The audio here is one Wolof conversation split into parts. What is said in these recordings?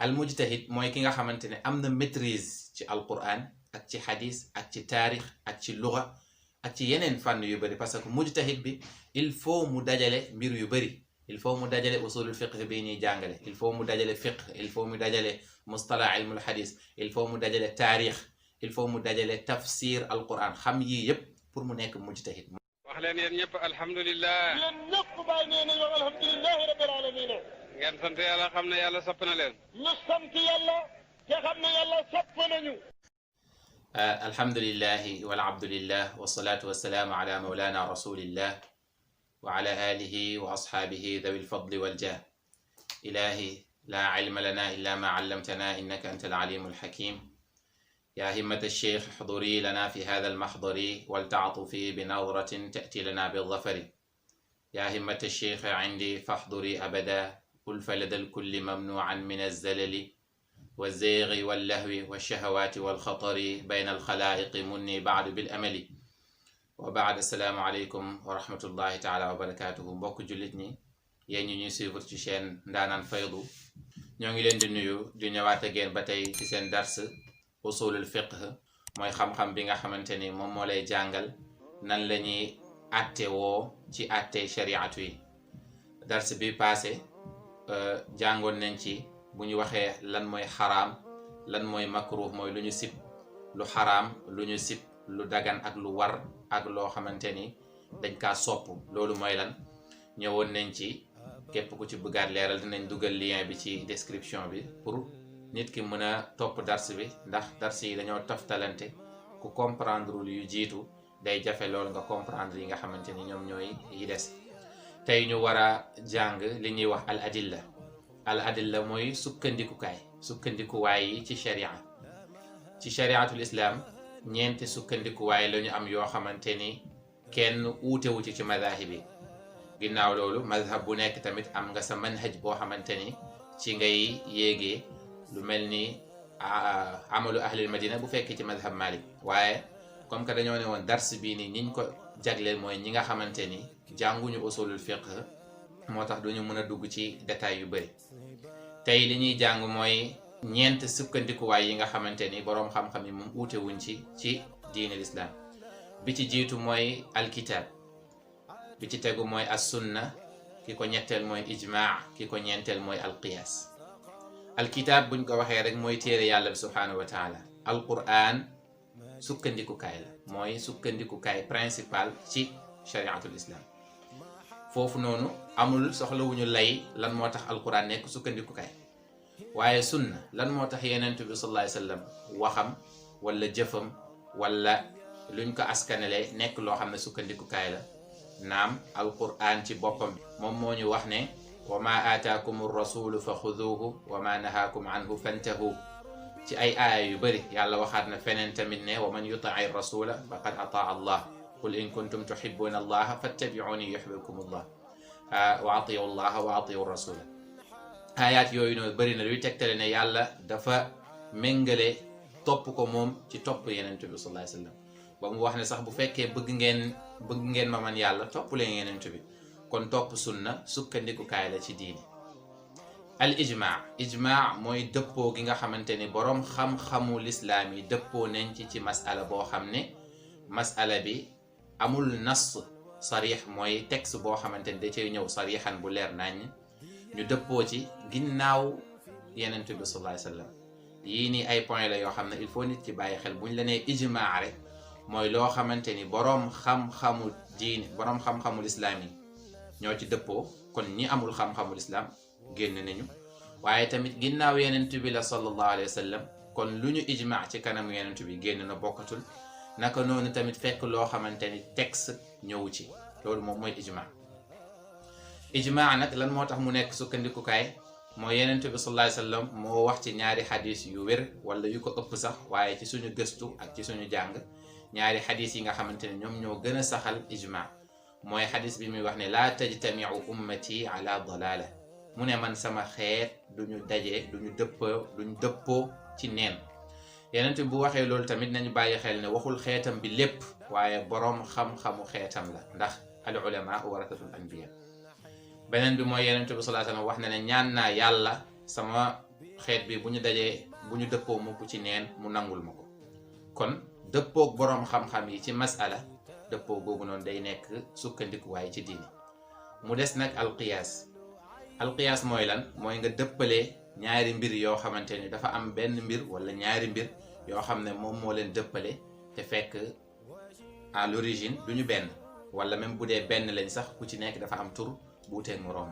al mujtahid mooy ki nga xamante ne am na maîtrise ci alquran ak ci hadis ak ci taarix ak ci luga ak ci yeneen fànn yu bëri parce que mujtahid bi il faut mu dajale mbir yu bëri il faut mu dajale usulul fiqh bi ñuy jàngale il faut mu dajale fiqh il faut mu dajale mustalah ilmul hadis il faut mu dajale taarix il faut mu dajale tafsir alquran xam yii yëpp pour mu nekk mujtahid. wax leen yéen ñëpp alhamdulilah. yéen ñëpp bàyyi nee nañu alhamdulilahi rabbil alamin. ngeen sant yàlla xam ne yàlla sopp na leen. ñu sant yàlla te xam ne yàlla sopp nañu. alhamdulilahi wal abdulillah wasalaatu wasalaamu ala mawlana rasulillah wa ala alihi wa ashaabihi dawi lfadli waljah. ilahi la ilma lana illa ma allamtana innaka anta alalimu alhakim. يا همة الشيخ احضري لنا في هذا المحضر ولتعطفي بنظرة تأتي لنا بالظفر. يا همة الشيخ عندي فاحضري أبدا ألف لدى الكل ممنوعا من الزلل والزيغ واللهو والشهوات والخطر بين الخلائق مني بعد بالأمل. وبعد السلام عليكم ورحمة الله تعالى وبركاته. mbokk jullit ñi yéen ñi ñuy suivre ci chaîne Ndaanaan Faydu ñoo ngi leen di nuyu di ñëwaat ak yéen ba tey ci seen dars usulul fiqh mooy xam-xam bi nga xamante ni moom moo lay jàngal nan la ñuy atte woo ci atte shariatu yi. dars bi passé jàngoon nañ ci bu ñu waxee lan mooy xaraam lan mooy makruh mooy lu ñu sib, lu xaraam lu ñu sib, lu dagan ak lu war ak loo xamante ni dañ kaa sopp loolu mooy lan. ñëwoon nañ ci képp ku ci bëggaat leeral dinañ dugal lien bi ci description bi pour nit ki mën a topp dars bi ndax dars yi dañoo toftalante ku comprendre yu jiitu day jafe loolu nga comprendre yi nga xamante ni ñoom ñooy yi des. tey ñu war a jàng li ñuy wax al adilla mooy sukkandikuwaay yi ci sharia. ci shariatul islam ñeenti sukkandikuwaay la ñu am yoo xamante ni kenn uutewu ci madahib yi. ginnaaw loolu madhab bu nekk tamit am nga sa manhaj boo xamante ni ci ngay yéegee lu mel ni amalu ahlil madina bu fekkee ci madhab malik. waaye comme que dañoo ne woon dars bii ni ñiñ ko jagleel mooy ñi nga xamante ni jànguñu usulul fiqh moo tax duñu mën a dugg ci détails yu bëri. tey li ñuy jàng mooy ñeent sukkandikuwaay yi nga xamante ni boroom xam-xam yi moom uute wuñ ci diinil islam. bi ci jiitu mooy alkitab, bi ci tegu mooy as sunna, ki ko ñetteel mooy ijmaa, ki ko ñeenteel mooy alqiyaas. alkitab buñ ko waxee rek mooy téere yàlla bi subhaanahu wa taala. alquran sukkandikukaay la, mooy sukkandikukaay principal ci shariatul islam. foofu noonu amul soxlawuñu lay lan moo tax alquran nekk sukkandikukaay. waaye sunna lan moo tax yenent bi sallallahu alayhi wasallam waxam wala jëfam wala luñ ko askanele nekk loo xam ne sukkandikukaay la. naam alquran ci boppam moom moo ñu wax ne wa ma aataakum rasulu fa xuduuhu wa ma nahaakum anhu fantahu. ci ay aaya yu bëri yàlla waxaat na feneen tamit ne wa man yutai rasula faqad ataa allah qul in kuntum tuhibbuna allaha fattabi'uni yuhibbukum allah wa atiu allaha wa atiu rasula. aayaat yooyu noonu bëri na luy tegtale ne yàlla dafa méngale topp ko moom ci topp yenent bi sallallahu alayhi wasallam ba mu wax ne sax bu fekkee bëgg ngeen ma man yàlla topp leen yenent bi. kon topp sunna sukkandikukaay la ci diini. al ijmaa mooy dëppoo gi nga xamante ni boroom xam-xamu lislaam yi dëppoo nañ ci masala boo xam ne masala bi amul nas sarix mooy texte boo xamante ni da cay ñëw sarixan bu leer nañ ñu dëppoo ci ginnaaw yenent bi sallallahu alayhi wasallam. yii nii ay point la yoo xam ne il faut nit ci bàyyi xel buñ la nee ijmaa rek mooy loo xamante ni boroom xam-xamu diini boroom xam-xamu lislaam yi ñoo ci dëppoo. kon ñi amul xam-xamu lislaam génn nañu. waaye tamit ginnaaw yenent bi la sallallahu alayhi wa sallam kon lu ñu ijmaa ci kanamu yenent bi génn na bokkatul. naka noonu tamit fekk loo xamante ni texte ñëwu ci loolu moom mooy ijmaa nag lan moo tax mu nekk sukkandikukaay mooy yenent bi sallallahu alayhi wa sallam moo wax ci ñaari xadis yu wér wala yu ko ëpp sax waaye ci suñu gëstu ak ci suñu jàng ñaari xadis yi nga xamante ne ñoom ñoo gën a saxal ijmaa mooy xadis bi muy wax ne laa tajtamiu ummati ala dalala. mu ne man sama xeet duñu daje duñu dëppoo ci neen. yenent bu waxee loolu tamit nañu bàyyi xel ne waxul xeetam bi lépp waaye boroom xam-xamu xeetam la ndax al ulama warathatul anbiya. beneen bi mooy yenent bi sallallahu alayhi wasallam wax na ne ñaan naa yàlla sama xeet bi bu ñu dajee bu ñu dëppoo mukk ci neen mu nangul ma ko. kon dëppoog boroom xam-xam yi ci masala dëppoo googu noonu day nekk sukkandikuwaay ci diini. mu des nag alqiyaas mooy lan? mooy nga dëppalee ñaari mbir yoo xamante ni dafa am benn mbir wala ñaari mbir yoo xam ne moom moo leen dëppale te fekk à l'origine du ñu benn, wala même bu dee benn lañ sax ku ci nekk dafa am tur bu wuteeg moroom.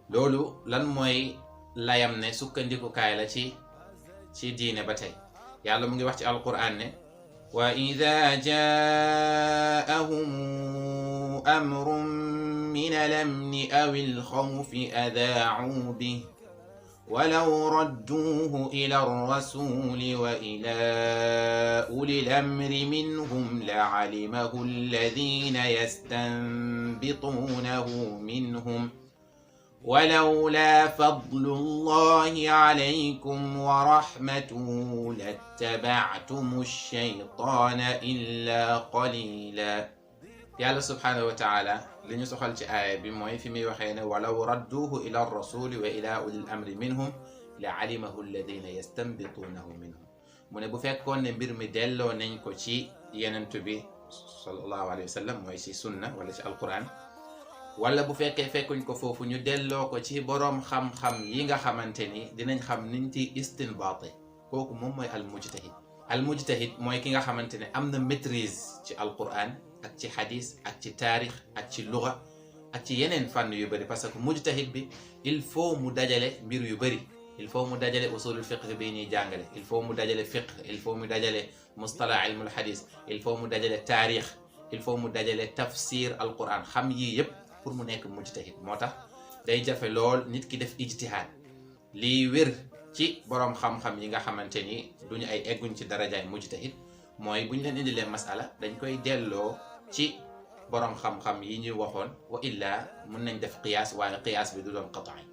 loolu lan mooy layam ne sukkandikukaay la ci diine ba tey? yàlla mu ngi wax ci alquran ne wa ida jaahum amrun min al-amni aw al-xawfi adaa'uu bihi walaw radduuhu ila ar-rasuuli wa ila ulil amri minhum la'alimahu alladhiina yastanbituunahu minhum ولولا فضل الله عليكم ورحمته لاتبعتم الشيطان إلا قليلا. yàlla subhanahu wa taala li ñu soxal ci aaya bi mooy fi muy waxee ne walaw radduuhu ila rasuli wa ila ulil amri minhum la alimahu alladina yastanbituunahu minhum. mu ne bu fekkoon ne mbir mi delloo nañ ko ci yenentu bi sallallahu alayhi wa sallam mooy ci sunna wala ci alquran, wala bu fekkee fekkuñ ko foofu ñu delloo ko ci boroom xam-xam yi nga xamante ni dinañ xam niñ ci istinbaate, kooku moom mooy almujtahid mooy ki nga xamante ne am na maîtrise ci alquran ak ci hadis ak ci taarix ak ci luga ak ci yeneen fànn yu bëri. parce que mujtahid bi il faut mu dajale mbir yu bëri. il faut mu dajale usulul fiqh bi ñuy jàngale, il faut mu dajale fiqh, il faut mu dajale mustalah ilmul hadis, il faut mu dajale taarix, il faut mu dajale tafsir alquran. xam yii yëpp pour mu nekk mujtahid moo tax day jafe lool nit ki def ijtihaad. lii wér ci boroom xam-xam yi nga xamante ni duñu ay egguñ ci darajaay mujtahid mooy buñ leen indilee masala dañ koy delloo ci boroom xam-xam yi ñuy waxoon, wa illa mun nañ def qiyaas, waaye qiyaas bi du doon qat'i.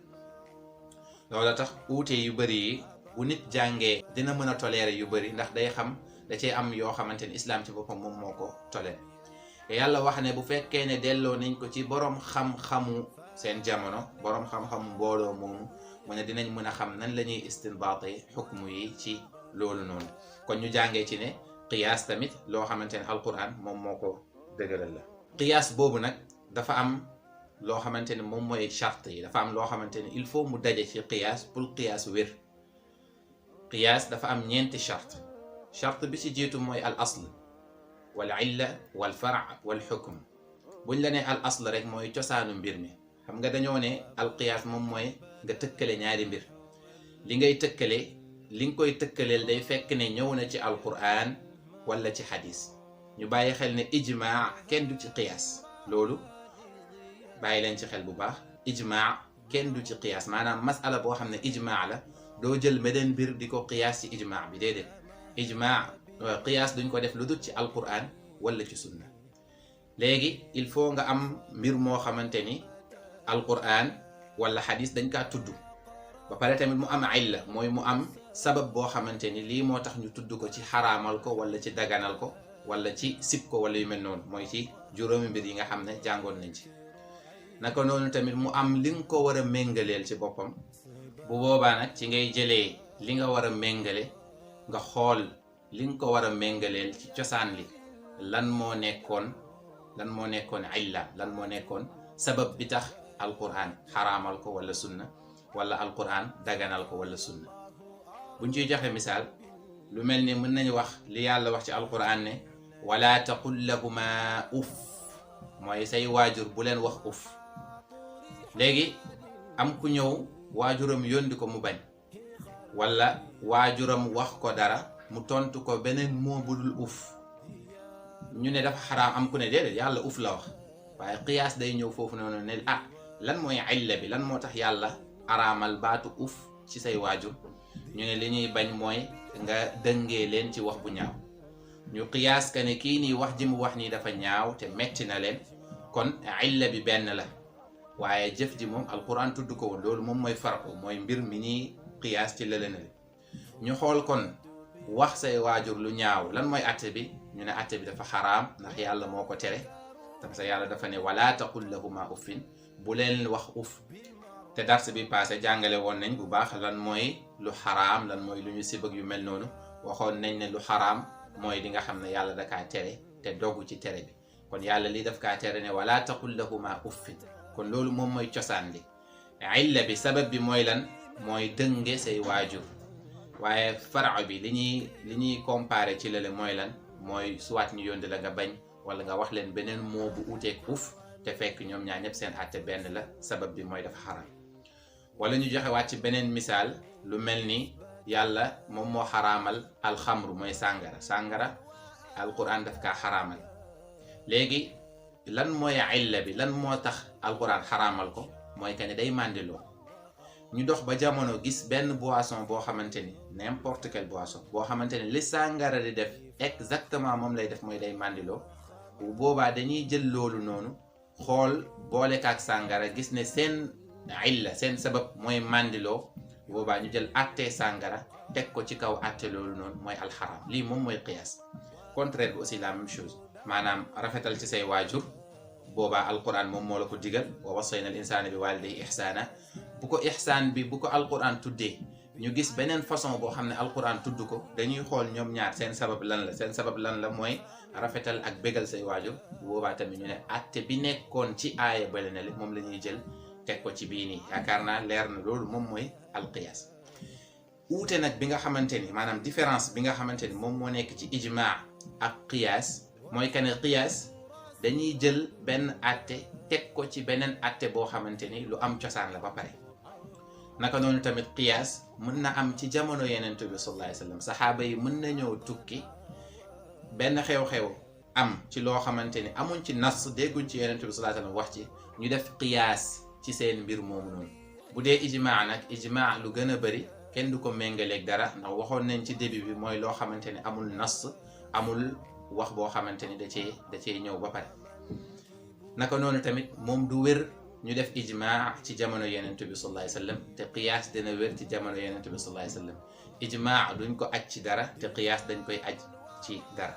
loolu tax uute yu bëri yi bu nit jàngee dina mën a tolérer yu bëri, ndax day xam da cee am yoo xamante ni islam ci boppam moom moo ko tolérer. yàlla wax ne bu fekkee ne delloo nañ ko ci boroom xam-xamu seen jamono, boroom xam-xamu mbooloo moomu, mu ne dinañ mën a xam nan la ñuy istinbaate xukmu yi ci loolu noonu. kon ñu jàngee ci ne qiyaas tamit loo xamante ne alquran moom moo ko dëgëral la. qiyaas boobu nag dafa am loo xamante ne moom mooy charte yi, dafa am loo xamante ne il faut mu daje ci qiyaas pour qiyaas wér. qiyaas dafa am ñeenti charte bi ci jiitu mooy al asl wal illa wal far' wal xukm. buñ la ne al asl rek mooy cosaanu mbir mi. xam nga dañoo ne al qiyaas moom mooy nga tëkkale ñaari mbir. li ngay tëkkale, li nga koy tëkkaleel day fekk ne ñëw na ci alquran wala ci xadis. ñu bàyyi xel ne ijmaa kenn du ci qiyaas. loolu bàyyi leen ci xel bu baax. ijmaa kenn du ci qiyaas, maanaam masala boo xam ne ijmaa la doo jël beneen mbir di ko qiyaas ci ijmaa bi, déedéet. ijmaa qiyaas duñ ko def lu dul ci alquran wala ci sunna. léegi il faut nga am mbir moo xamante ni alquran wala xadis dañ kaa tudd, ba pare tamit mu am illa, mooy mu am sabab boo xamante ni lii moo tax ñu tudd ko ci xaraamal ko wala ci daganal ko wala ci sib ko wala yu mel noonu, mooy ci juróomi mbir yi nga xam ne jàngoon nañ ci. naka noonu tamit mu am li nga ko war a méngaleel ci boppam. bu boobaa nag ci ngay jëlee li nga war a méngale, nga xool li nga ko war a méngaleel ci cosaan li lan moo nekkoon illa, lan moo nekkoon sabab bi tax alquran xaraamal ko wala sunna, wala alquran daganal ko wala sunna. buñ ciy joxe misaal, lu mel ni mën nañu wax li yàlla wax ci alquran ne wala taqul lahuma uff, mooy say waajur bu leen wax uff. léegi am ku ñëw waajuram yóndi ko mu bañ, wala waajuram wax ko dara mu tontu ko beneen moo budul uff. ñu ne dafa xaraam, am ku ne déedéet yàlla uff la wax. waaye qiyaas day ñëw foofu noonu ne lan mooy illa bi, lan moo tax yàlla araamal baatu uff ci say waajur. ñu ne li ñuy bañ mooy nga dëngee leen ci wax bu ñaaw. ñu qiyaas ka ne kii nii wax ji mu wax nii dafa ñaaw te metti na leen, kon illa bi benn la, waaye jëf ji moom alquran tudd ko woon. loolu moom mooy farqu, mooy mbir mi ñuy qiyaas ci lëlënale. ñu xool kon wax say waajur lu ñaaw lan mooy atte bi, ñu ne atte bi dafa xaraam ndax yàlla moo ko tere. parce que yàlla dafa ne wala taqul lahuma uffin, bu leen wax uff. te dars bi passé jàngale woon nañ bu baax lan mooy lu xaraam lan mooy lu ñu sib ak yu mel noonu waxoon nañ ne lu xaraam mooy li nga xam ne yàlla da kaa tere te dogu ci tere bi kon yàlla li daf kaa tere ne wala taqul lahuma uffin kon loolu moom mooy cosaan li illa bi sabab bi mooy lan mooy dënge say waajur waaye fara bi li ñuy comparé ci lale mooy lan mooy soit ñu yónni la nga bañ wala nga wax leen beneen moo bu uteeg uf te fekk ñoom ñaar ñëpp seen àtte benn la sabab bi mooy dafa xaraam wala ñu joxe waat ci beneen misaal lu mel ni yàlla moom moo xaraamal alxamru mooy sàngara alquran daf kaa xaraamal léegi lan mooy illa bi lan moo tax alquran xaraamal ko mooy que ne day màndiloo ñu dox ba jamono gis benn boisson boo xamante ni n'importe quelle boisson boo xamante ni li sàngara di def exactement moom lay def mooy day màndiloo bu boobaa dañuy jël loolu noonu xool boole kaak sàngara gis ne seen illa seen sabab mooy màndiloo boobaa ñu jël àtte sàngara teg ko ci kaw àtte loolu noonu mooy alxaram lii moom mooy qiyaas contraire bi aussi la même chose maanaam rafetal ci say waajur boobaa alquran moom moo la ko digal wa wassayna al insaana bi waalidayhi ihsaana bu ko ihsaan bi bu ko alquran tuddee ñu gis beneen façon boo xam ne alquran tudd ko dañuy xool ñoom ñaar seen sabab lan la mooy rafetal ak bégal say waajur boobaa tamit ñu ne àtte bi nekkoon ci aaya bale na li moom la ñuy jël teg ko ci bii nii yaakaar naa leer na loolu moom mooy alqiyaas uute nag bi nga xamante ni maanaam différence bi nga xamante ni moom moo nekk ci ijmaa ak qiyaas mooy que ne qiyaas dañuy jël benn àtte teg ko ci beneen àtte boo xamante ni lu am cosaan la ba pare naka noonu tamit qiyaas mën na am ci jamono Yonent bi sallallahu alayhi wa sallam saxaaba yi mën na ñëw tukki benn xew-xew am ci loo xamante ni amuñ ci nas dégguñ ci Yonent bi sallallahu alayhi wa sallam wax ci ñu def qiyaas ci seen mbir moomu noonu bu dee ijmaa nag ijmaa lu gën a bëri kenn du ko méngaleeg dara ndax waxoon nañ ci début bi mooy loo xamante ni amul nas amul wax boo xamante ni da cee ñëw ba pare naka noonu tamit moom du wér ñu def ijmaa ci jamono Yonent bi sallallahu alayhi wa sallam te qiyaas dina wér ci jamono Yonent bi sallallahu alayhi wa sallam ijmaa duñ ko aj ci dara te qiyaas dañ koy aj ci dara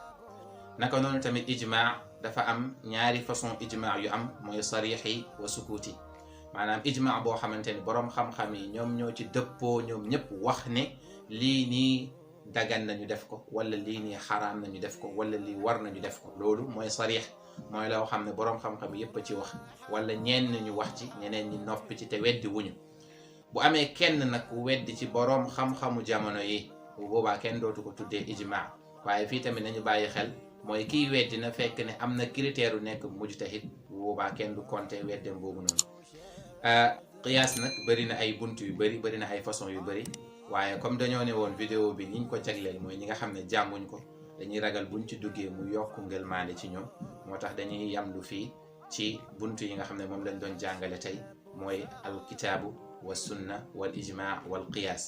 naka noonu tamit ijmaa dafa am ñaari façon ijmaa yu am mooy sarixi wa sukuuti maanaam ijmaa boo xamante ni boroom xam-xam yi ñoom ñoo ci dëppoo ñoom ñëpp wax ne lii nii dagan nañu def ko wala lii nii xaraam nañu def ko wala lii war nañu def ko loolu mooy sarix mooy loo xam ne boroom xam-xam yépp a ci wax wala ñenn ñu wax ci ñeneen ñi noppi ci te weddi wuñu bu amee kenn nag ku weddi ci boroom xam-xamu jamono yi bu boobaa kenn dootu ko tuddee ijmaa waaye fii tamit nañu bàyyi xel mooy kiy weddi na fekk ne am na critère u nekk mujtahid bu boobaa kenn du compter weddem boobu noonu qiyaas nag bëri na ay bunt yu bëri na ay façon yu bëri waaye comme dañoo ne woon vidéo bi ñiñ ko jagleel mooy ñi nga xam ne jànguñ ko dañuy ragal buñ ci duggee mu yokk ngëlmaande ci ñoom moo tax dañuy yamlu fii ci bunt yi nga xam ne moom lañ doon jàngale tey mooy alkitaabu wa sunna wal ijmaa wal qiyaas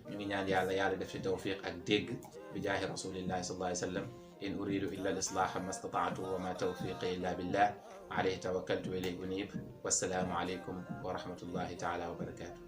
ñu ngi ñaan yàlla def ci tawfiq ak dégg bi jaahi rasulillahi sallallahu alayhi wa sallam in uridu illa al islaaha ma stataatu wa ma tawfiqi illa billah alayhi tawakkaltu wa ilayhi unib wassalaamu alaykum wa rahmatullahi taala wa barakatuh